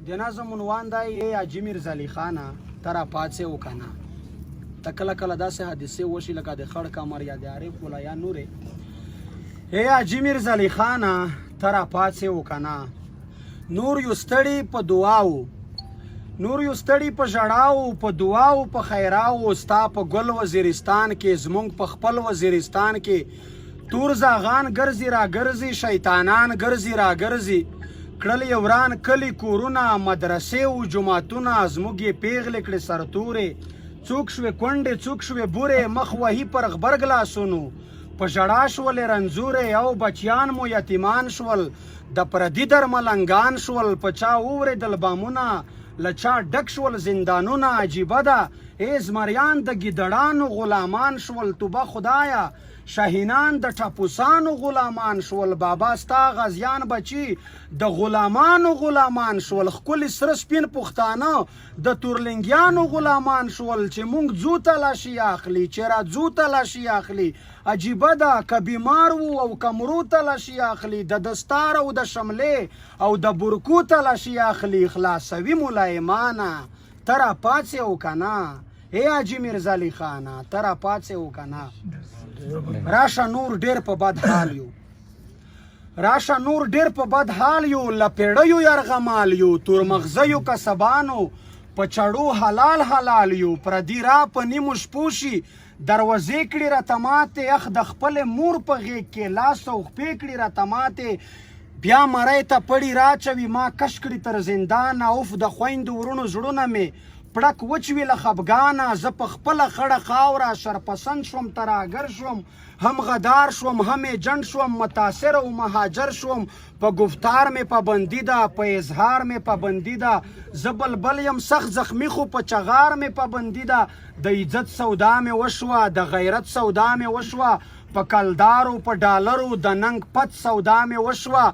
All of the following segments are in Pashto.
د نظم عنوان دی ای حاجي میرزالي خانه ته راپاڅې او که نه؟ ته کله کله داسې حادثې وشي لکه د خړ کمر یا د عارف ولا یا نورې. ای حاجي میرزالي خانه ته راپاڅې او که نه؟ نور یو ستړي په دعاو، نور یو ستړي په ژړاو، په دعاو په خیراو، ستا په ګل وزیرستان کې، زمونږ په خپل وزیرستان کې تور زاغان ګرځي را ګرځي، شیطانان ګرځي را ګرځي، کړل یې وران کلي کورونه، مدرسې او جوماتونه، زموږ یې پیغلې کړې سرتورې، څوک شوې کونډې څوک شوې بورې، مخ وهي پر غبرګ لاسونو، په ژړا شولې رنځورې، او بچیان مو یتیمان شول، د پردي در ملنګان شول، په چا وورېدل بامونه، له چا ډک شول زندانونه، عجیبه ده ای زمریان د ګیدړانو غلامان شول، توبه خدایه شاهینان د ټپوسانو غلامان شول، بابا ستا غازیان بچي د غلامانو غلامان شول، ښکلي سره سپین پښتانه د تورلنګیانو غلامان شول، چې مونږ ځو تلاشي اخلي، چې راځو تلاشي اخلي، عجیبه ده که بیمار وو او که مرو تلاشي اخلي، د دستار او د شملې او د برکو تلاشي اخلي، خلاصوي مو له ایمانه، ته راپاڅې او که نه؟ ای حاجي میرزالي خانه ته راپاڅې او که نه؟ راشه نور ډېر په بد حال یو، راشه نور ډېر په بد حال یو، له پېړیو یرغمال یو، تورمغزیو کسبانو په چړو حلال حلال یو، پردي را په نیمو شپو شي دروازې کړي راته ماتې، اخ د خپلې مور په غېږ کې لاس او خپې کړي راته ماتې، بیا مرۍ ته پړي راچوي ما کش کړي تر زندانه، اوف د خویندو وروڼو زړونه مې پړک وچوي له خپګانه، زه په خپله خړه خاوره شرپسند شوم، تراګر شوم، هم غدار شوم هم ایجنټ شوم، متاثر او مهاجر شوم، په ګفتار مې پابندي ده، په اظهار مې پابندي ده، زه بلبل یم سخت زخمي خو په چغار مې پابندي ده، د عزت سودا مې وشوه، د غیرت سودا مې وشوه، په کلدارو په ډالرو د ننګ پت سودا مې وشوه،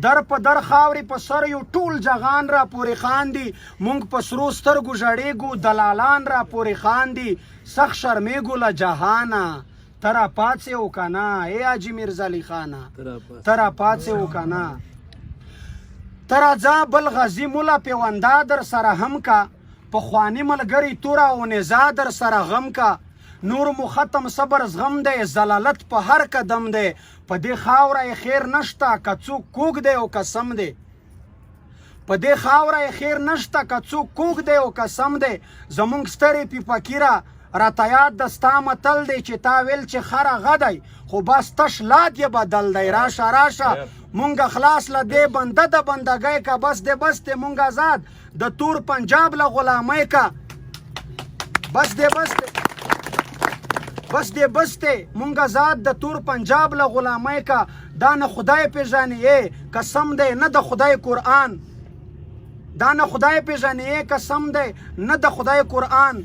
در په در خاورې په سر یو ټول جغان را پورې خاندي، مونږ په سرو سترګو ژړېږو دلالان را پورې خاندي، سخت شرمېږو له جهانه، ته را پاڅې او که نه؟ ای حاجي میرزالي خانه ته را پاڅې او که نه؟ ته راځه بل غزي مولا پیوندا در سره هم کا، پخوانی ملګری توره او نزا در سره غم کا، نور مو ختم صبر زغم دی، ذلالت په هر قدم دی، په دې خاوره یې خیر نشته که څوک کوږ دی او که سم دی، په دې خاوره یې خیر نشته که څوک کوږ دی او که سم دی، زمونږ سترې پی فقیره راته یاد د ستا متل دی، چې تا ویل چې خر هغه دی خو بس تش لاد یې بدل دی، راشه راشه مونږ خلاص له دې بنده د بندګۍ که بس دی بس دی، مونږ ازاد د تور پنجاب له غلامۍ کا، بس دی بس دی، بس دی بس دی، مونږ ازاد د تور پنجاب له غلامۍ کا، دا نه خدای پېژني ای قسم دی نه د خدای قرآن، دا نه خدای پېژني ای قسم دی نه د خدای قرآن،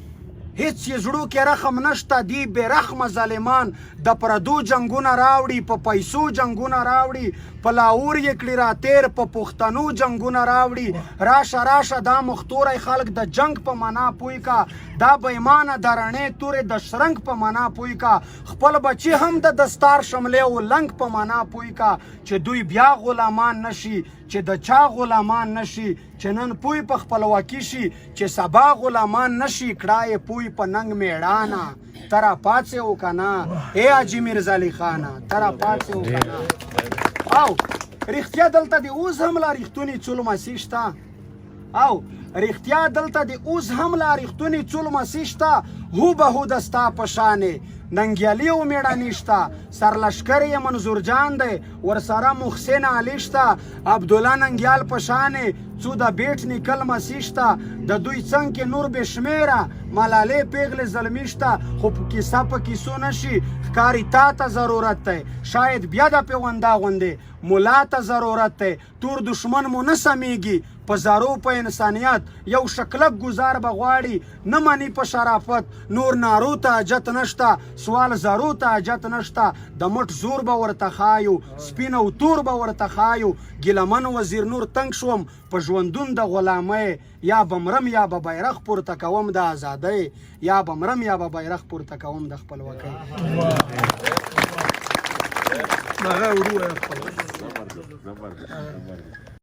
هیڅ یې زړو کې رحم نشته دی بې رحمه ظالمان، د پردو جنګونه راوړي په پیسو جنګونه راوړي، په لاهور یې کړي را تیر په پښتنو جنګونه راوړي، راشه راشه دا مختوری خلک د جنګ په معنا پوی کا، دا بېمانه د رڼې تورې د شرنګ په معنا پوی کا، خپل بچي هم د دستار شملې او لنګ په معنا پوی کا، چې دوی بیا غلامان نشي، چې د چا غلامان نشي، چې نن پوی په خپلواکي شي، چې سبا غلامان نشي، کړه یې پوی په ننګ میړانه، ته راپاڅې او که نه؟ ای حاجي میرزالي خانه ته راپاڅې او که نه؟ او رښتیا دلته د اوس هم لا رښتوني څو لمسي شته، او رښتیا دلته د اوس هم لا رښتوني څو لمسي شته، هو به هو د ستا په شانې ننګیالي او میړاني شته، سرلښکر یې منظور جان دی ورسره محسن علي شته، عبدالله ننګیال په شانې څو د بیټ نیکه لمسي شته، د دوی څنګ کې نور بې شمېره ملالې پیغلې زلمي شته، خو کیسه په کیسو نه شي ښکاري تا ته ضرورت دی، شاید بیا د پیوندا غوندې ملا ته ضرورت دی، تور دښمن مو نه سمیږي په زارو په انسانیت، یو شکلک ګزار به غواړي نه مني په شرافت، نور نارو ته حاجت نشته سوال زارو ته حاجت نشته، د مټ زور به ورته ښایو سپین او تور به ورته ښایو، ګیله من وزیر نور تنګ شوم په ژوندون د غلامۍ، یا به مرم یا به بیرغ پورته کوم د ازادۍ، یا به مرم یا به بیرغ پورته کوم د خپلواکۍ. هغه وروه. زبردست.